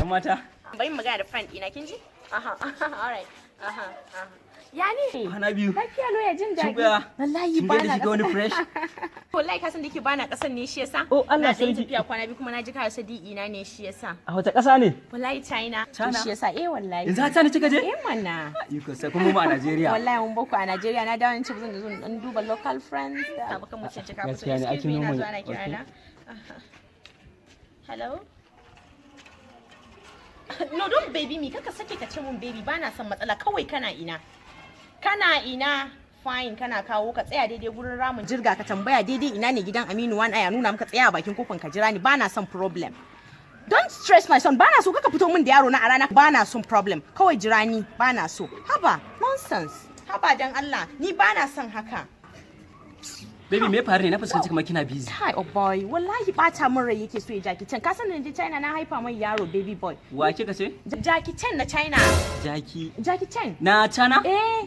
Yan mata. Bari mu magana da friend ɗina, kin ji? Aha, alright. Aha. Ya ne? Kwana biyu. Lafiya loya, jin daɗi. Kin Wallahi kin ba ga da na kika wani fresh? Wallahi ka san da yake bana kasan ne, shi yasa. Oh, Allah Na ɗan sarki. tafiya kwana 2 kuma na ji ka sadi ina ne, shi yasa. A wata ƙasa ne? Wallahi China. To China? shi yasa, eh, wallahi. Yanzu har China kika je? Eh mana. Iko sai kuma mu a Najeriya. Wallahi mun boko a Najeriya, na dawo ce zan zo dan duba local friends da abokan mu ce ka fito. Gaskiya ne, Excuse aikin me, ina noma zuwa, na kira okay. na. Aha. Hello? No, don't baby me. Kaka sake ka ce mun baby, bana son matsala. Kawai kana ina? Kana ina? Fine, kana kawo ka tsaya daidai gurin ramin jirga, ka tambaya daidai ina ne gidan Aminu Wani aya nuna maka, tsaya a bakin kofan ka jira ni. Bana son problem. Don't stress my son. Bana so kaka fito min da yaro na a rana. Bana son problem. Kawai jira ni. Bana so. Haba, nonsense. Haba dan Allah, ni bana son haka. Baby, me ya faru ne? Na fuskanci kamar kina busy. Hi, oh boy, wallahi bata min rai yake so ya. Jackie Chan. Ka san da je China na haifa mai yaro, baby boy. Wa kika ce? Jackie Chan na China. Jackie. Jackie Chan. Na China? Eh.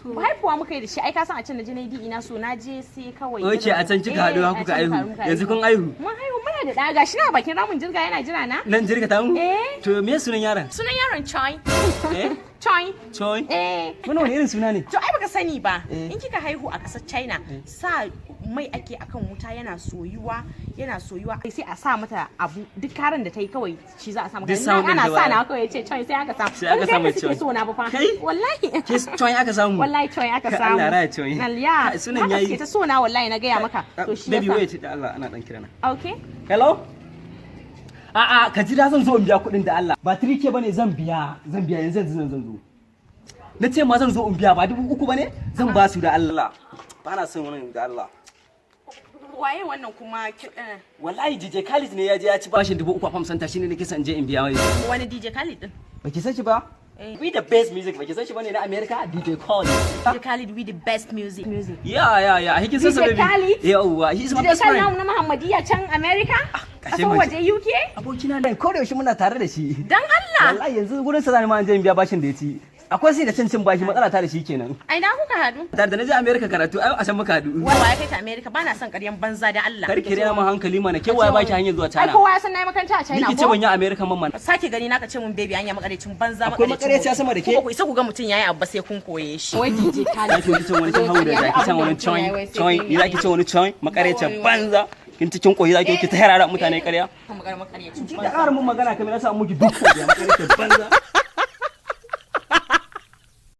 Haifuwa muka yi da shi, ai ka san a can na je na yi ina so na je sai kawai. Okay, a can kika haɗu Eh, har a kuka can aihu. muka Yanzu kun aihu. Mun haihu, muna da ɗa, gashi na bakin ramin jirga yana jira na. Nan jirga ta mu? Eh. To me sunan yaron? Sunan yaron Choi. Eh? Choi. Choi. Eh. Wannan wani irin suna ne? To ai baka sani ba. Eh. In kika haihu a ƙasar China, sa mai ake akan wuta yana soyuwa, yana soyuwa, sai a sa mata abu, duk karan da ta yi kawai shi za a sa mata. Duk sound ɗin Ana da sa na kawai ya ce Choi, sai aka samu. Sai aka Wani samu yadda suke Choi. so na ba fa. Kai? Wallahi. Ke Choi aka samu? Wallahi Choi aka Kai, samu. Allah raya Choi. Nalya. Kai, sunan Haka yayi. suke ta so na, wallahi na gaya maka. To shi Baby, yasa. wait, da Allah ana dan kira na. Okay. Hello? A'a, ka jira, zan zo in biya kuɗin da Allah. Ba 3K bane, zan biya. Zan biya yanzu, yanzu zan zo. Na ce ma zan zo in biya, ba 3000 bane? Zan ba su da Allah. Ba na son wannan da Allah. Waye wannan kuma Wallahi DJ Khalid ne, ya je ya ci bashin 3000 a farm center, shine nake son je in biya mai. Wani DJ Khalid din? Baki san shi ba? Eh. We the best music, baki san shi bane na America, DJ Khaled. DJ Khalid with the best music. Music. Yeah. He can DJ say baby. Khalid? Yawwa, he's my DJ best Khalid friend. namu na Muhammadiyya can America? Kashe Kasar mace. waje, UK? Abokina ne, ko da yaushe muna tare da shi. Dan Allah. Wallahi yanzu gurin sa zani ma an je in biya bashin da ya ci. Akwai sai da cin cin bashi, matsala ta da shi kenan. Ai na kuka haɗu? Tare da na je America karatu, ai a can muka haɗu. Wa ya kai ka America? Bana son ƙaryan banza da Allah. Kar ki rena mun hankali mana, ke waye baki hanyar zuwa Ai China? kowa ya san na yi makaranta a Ni China ki ce ko? ban yi America man man. Sake gani na ka ce mun baby, anya makarecin banza. Akwai makareciya sama da ke? Ko ku isa ku ga mutum yayi abu ba sai kun koye shi. Wai DJ Khalid. Zaki ce wani cin hawo da zaki can wani choin choin, ni zaki ce wani choin, makarecin banza. Kin cikin koyi zaki ki ta harara mutane ƙarya. Makarecin Ki da ƙara mun magana kamar na samu miki duk ya makarecin banza.